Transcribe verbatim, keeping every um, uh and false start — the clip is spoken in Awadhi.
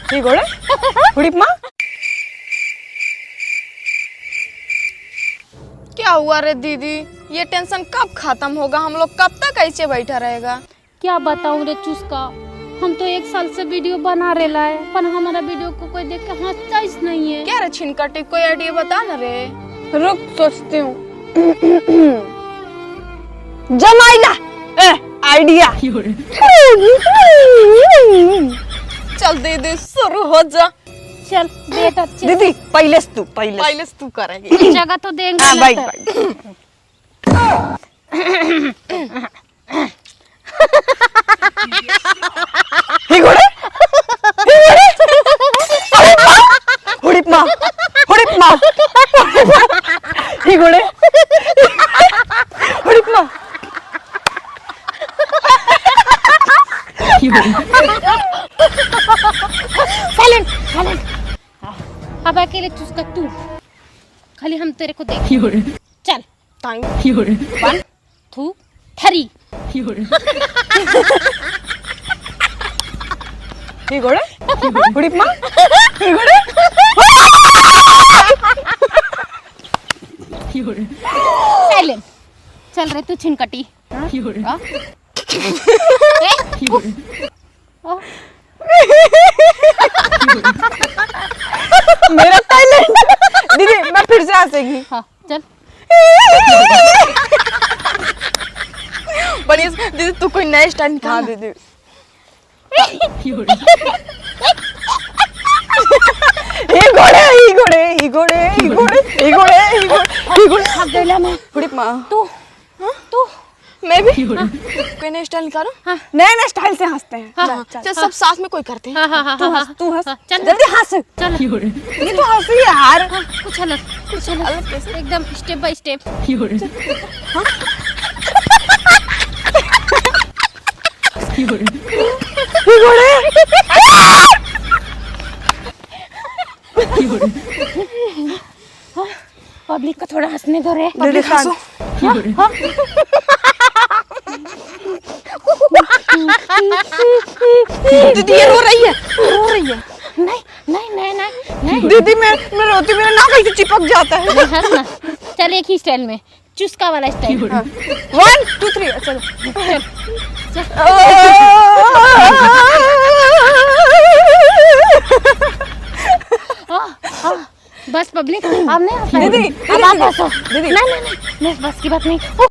ठीक हो रे? हुड़िप माँ? क्या हुआ रे दीदी, ये टेंशन कब खत्म होगा? हम लोग कब तक ऐसे बैठा रहेगा? क्या बताऊं रे चुस्का, हम तो एक साल से वीडियो बना रेला है, पर हमारा वीडियो को कोई देख के हंसता ही नहीं है। क्या रे छिनकटी, कोई आइडिया बता ना रे। रुक, सोचती हूँ। जमाइला, ए, आइडिया। चल दीदी, शुरू हो जा। चल बेटा, चल। दीदी, पहले से तू, पहले से। पहले से तू करेगी। जगह तो देंगे हाँ, ना बैठ, तो। बैठ। ही घोड़े, ही घोड़े, अरे माँ, हुड़िप माँ, हुड़िप माँ, हुड़िप माँ, ही घोड़े, हुड़िप माँ। साइलेंट, साइलेंट। अब अकेले चुस्का तू, खाली हम तेरे को देख। चल। Time। One, two, three। ही घोड़े? हुड़िप माँ? ही घोड़े? Silent। चल रे तू छिनकटी। हाँ? हाँ? ए? मेरा talent। दीदी, मैं फिर से हंसेगी। हाँ, चल। बढ़िया से, दीदी, तू कोई नया style निकाल हाँ, ना। दीदी। ही घोड़े, ही घोड़े, ही घोड़े, ही घोड़े, ही घोड़े, ही घोड़े, ही घोड़े। हक गइला मैं। हुड़िप माँ। तू हाँ? तू। मैं भी? हाँ। कोई नया style निकालो। हाँ। नए नए style से हंसते हैं। हाँ, चल, हाँ, चल, हाँ। सब साथ में कोई करते हैं। हाँ, हाँ, हाँ, तू हाँ, हंस, हाँ, तू हंस। हाँ, चल। जल्दी हंस। चल। ये तो हंसी है यार। हाँ, कुछ अलग, कुछ अलग। अलग कैसे? एकदम step by step। हाँ? घोड़े। Public को थोड़ा हंसने दो रे। दीदी, public हंसो। हाँ, हाँ। दीदी, ये रो रही है, रो रही है। नहीं, नहीं, नहीं, नहीं, नहीं। दीदी, मैं, मैं रोती, मेरा नाक ऐसे चिपक जाता है। नहीं, हंस ना। चल, एक ही style में, चुस्का वाला style। हाँ। One, two, three, चलो। चल, चल। हाँ, हाँ। बस public, अब नहीं हंसना है। दीदी, अब दीदी, आप दीदी, हंसो। दीदी। नहीं, नहीं, नहीं, नहीं, बस की बात नहीं।